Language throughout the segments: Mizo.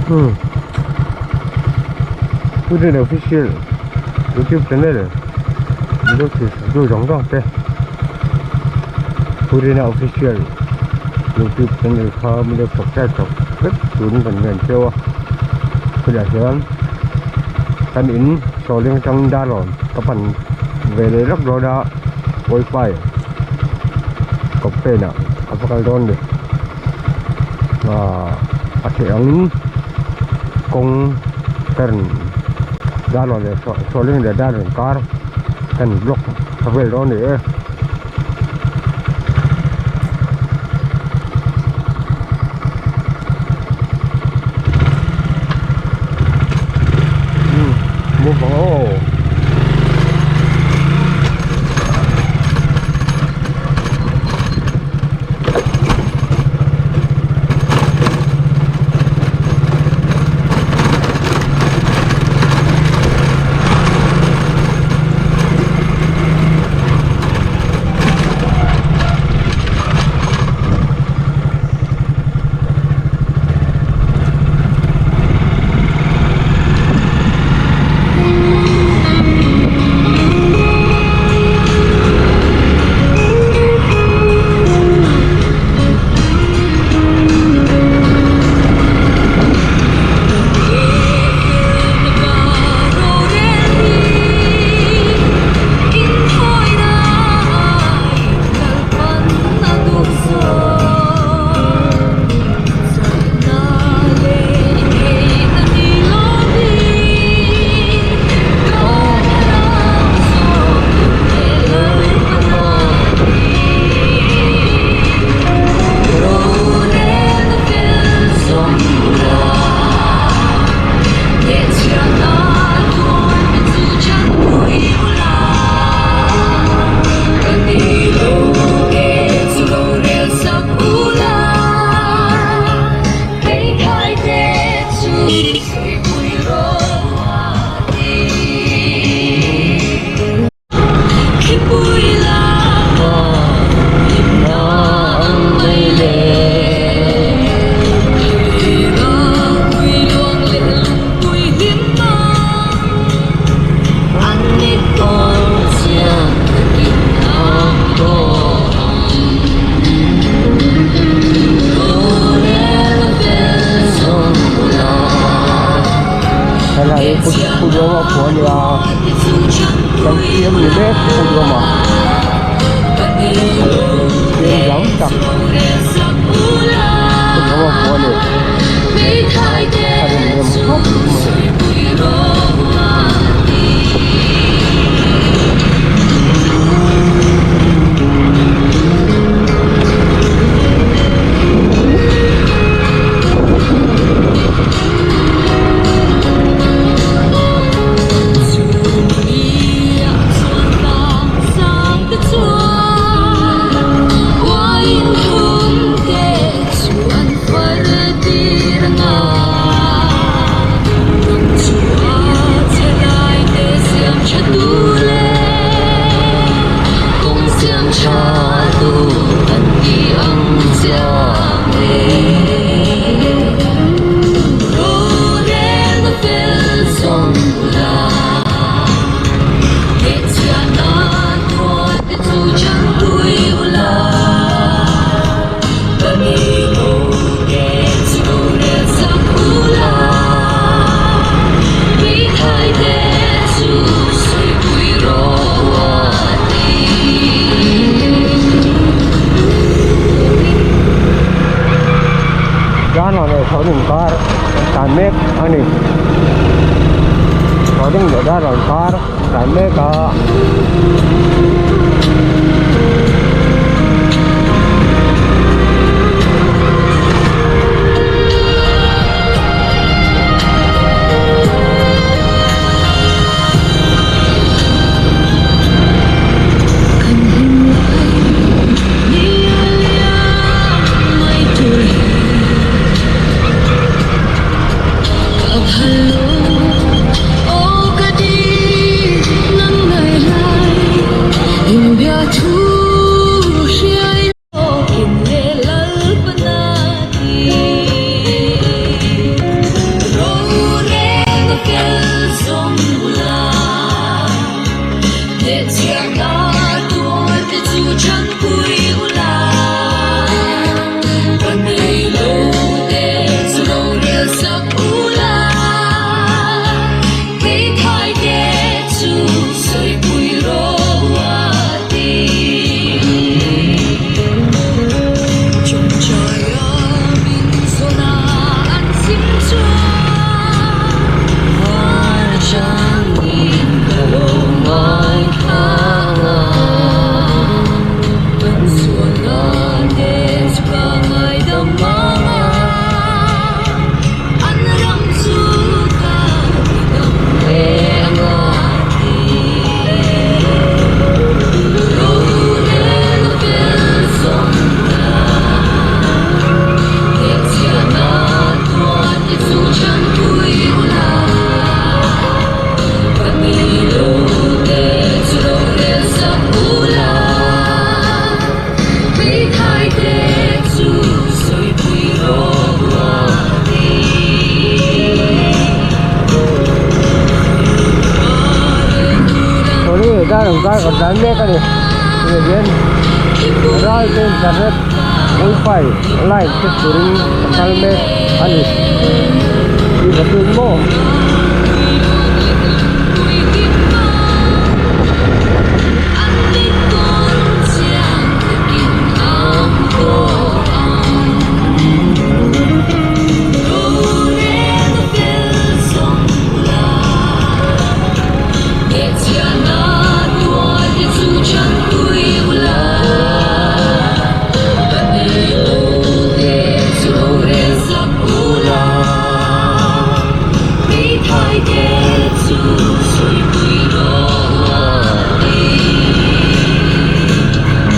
Hmm. Student Official YouTube channel Mizo thil tu zawng zawng te Purina Official YouTube channel kha Mizo subscribe chak vek turin kan ngen cheu a chutah chuan kan in sawhling atang Darlawn ka pan ve leh lawk dawn a wifi kawp pen ah a va kal dawn ni ah a theih angin kawng turn Darlawn leh sawhling leh Darlawn kar kan block a vel dawn ni e. Helai hi Pudawma khua a ni a kan siam ni mek Pudawma siam zau tak Pudawma khua a ni a rem rem khawp mai. Darlawn leh Chhawng inkar tlan mek a ni Chhawng leh Darlawn kar tlan mek a. Darlawn kar kan tlan mek a ni tunah hian ralte internet wifi line check turin ka kal mek a ni tih ka tun maw.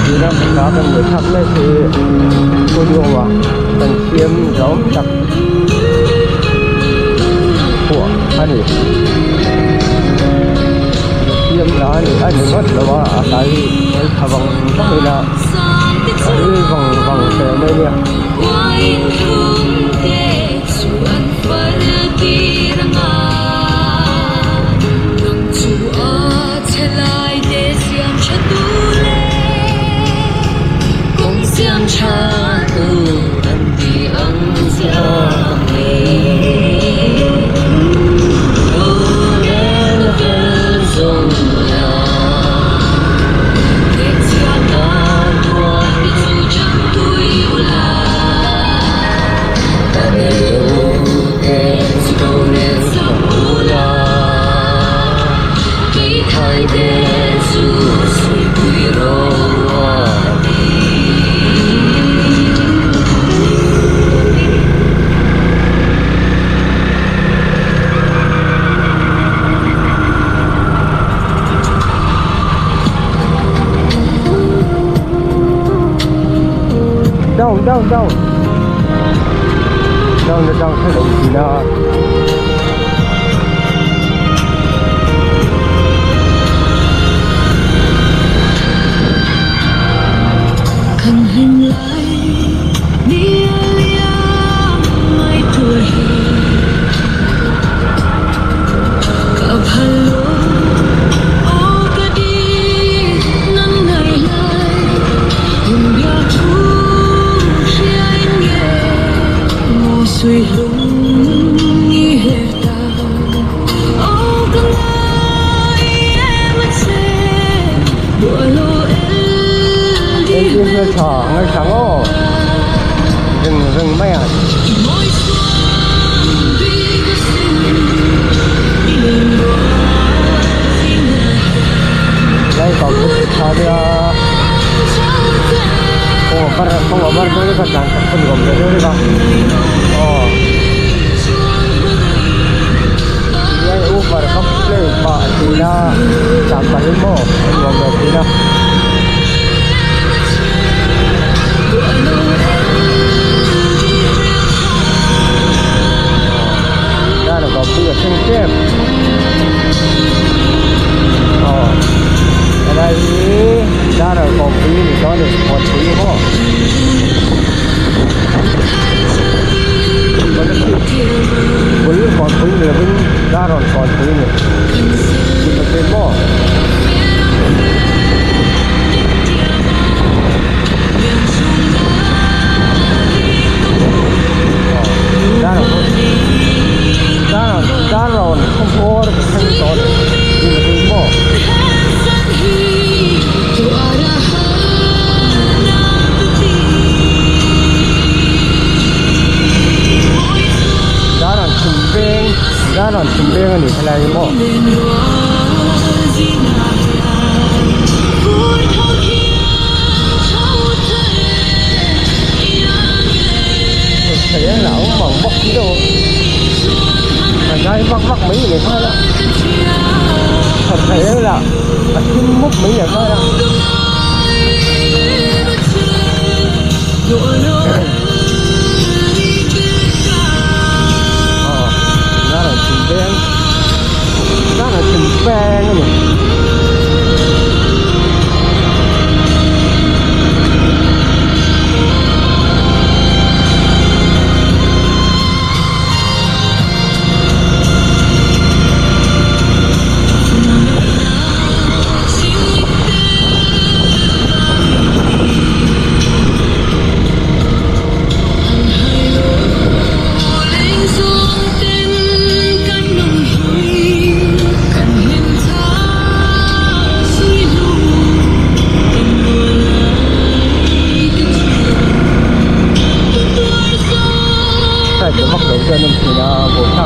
Tuna hla kan ngaihthlak mek hi studio ah kan siam zawm tak phuah a ni siam hla a ni a ni ngawt lo a a hlai hi ngaithla vang vang ila a ril vang vang teh mai nia. Down down down down na down thei loh thin a. Engtin hmeltha ngaithla ngaw ring ring mai a. Lai kau chu tha nia kawng a var kawng a var dawn a ka tlan chak pawn ka awm leh dawn a aw. Tihian uber ka play pah thin a tlan pahin maw a nuam ve thin a. Dar a pui a thleng tep aw helai hi dar a pui a ni dawn a ni kawtpui maw. Bul kawnpui ni lovin Darawn kawnpui a ni tih ka hre maw. Darawn khawhmawr ka thleng tawh a ni tih ka hre maw. Darawn chhim veng Darawn chhim veng a ni helai hi maw. Thei a awm ang bawk si deuh a zai vak vak mai leh nghal a thei lah a thim mup mai leh nghal a. Aw Darawn chhim veng Darawn chhim veng a ni.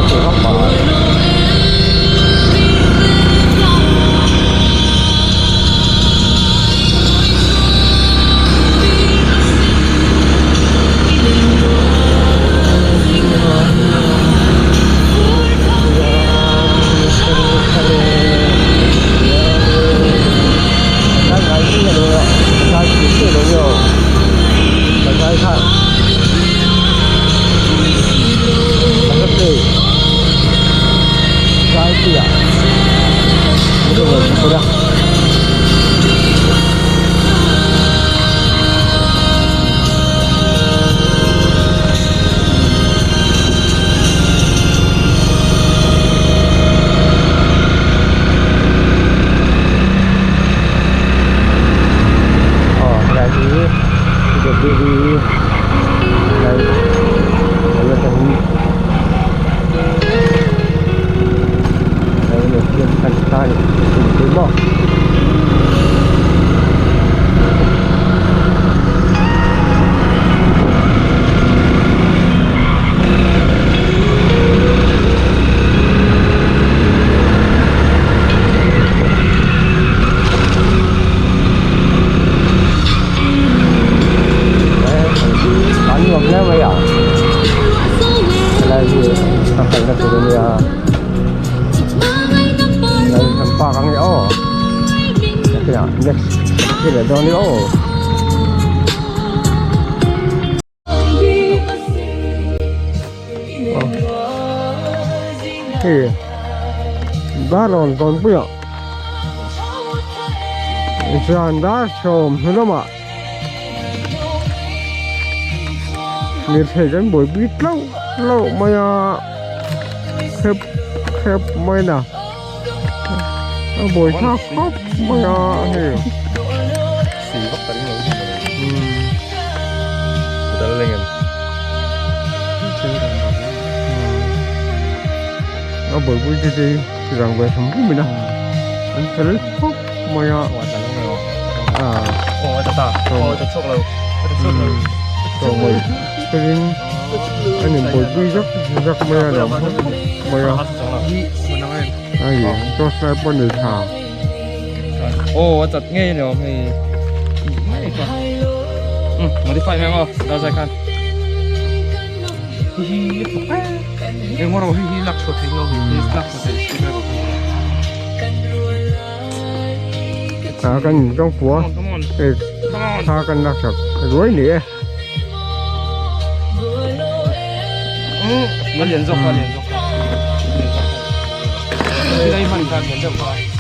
tur vak mah. Aw helai hi W helai atangin helai maw. An nuam hle mai a helai hi a kalna tur ania kan park ang e aw nakinah next hi leh dawn e aw. Hei Darlawn kawnpuiah zan dar sawm hnu lamah lirthei kan buaipui tlauh tlauh mai a khep khep mai a a buaithlak khawp mai a hei. A buaipui te chu rang ve hrim hrim in a an fel khawp mai a felin an in buaipui zak zak mai a nuam khawp mai a hei torchlight pawh nei tha. Aw a chat ngei ani awm hei um modify mai ang aw dar zai khan hi hi eng emaw hi hi lak chhuah theih lo hi lak chhuah theih screwdriver khan a kan tawng pua hei thla kan lak sak ruai ni e um a lian zawk kha a lian zawk kha a lian zawk kha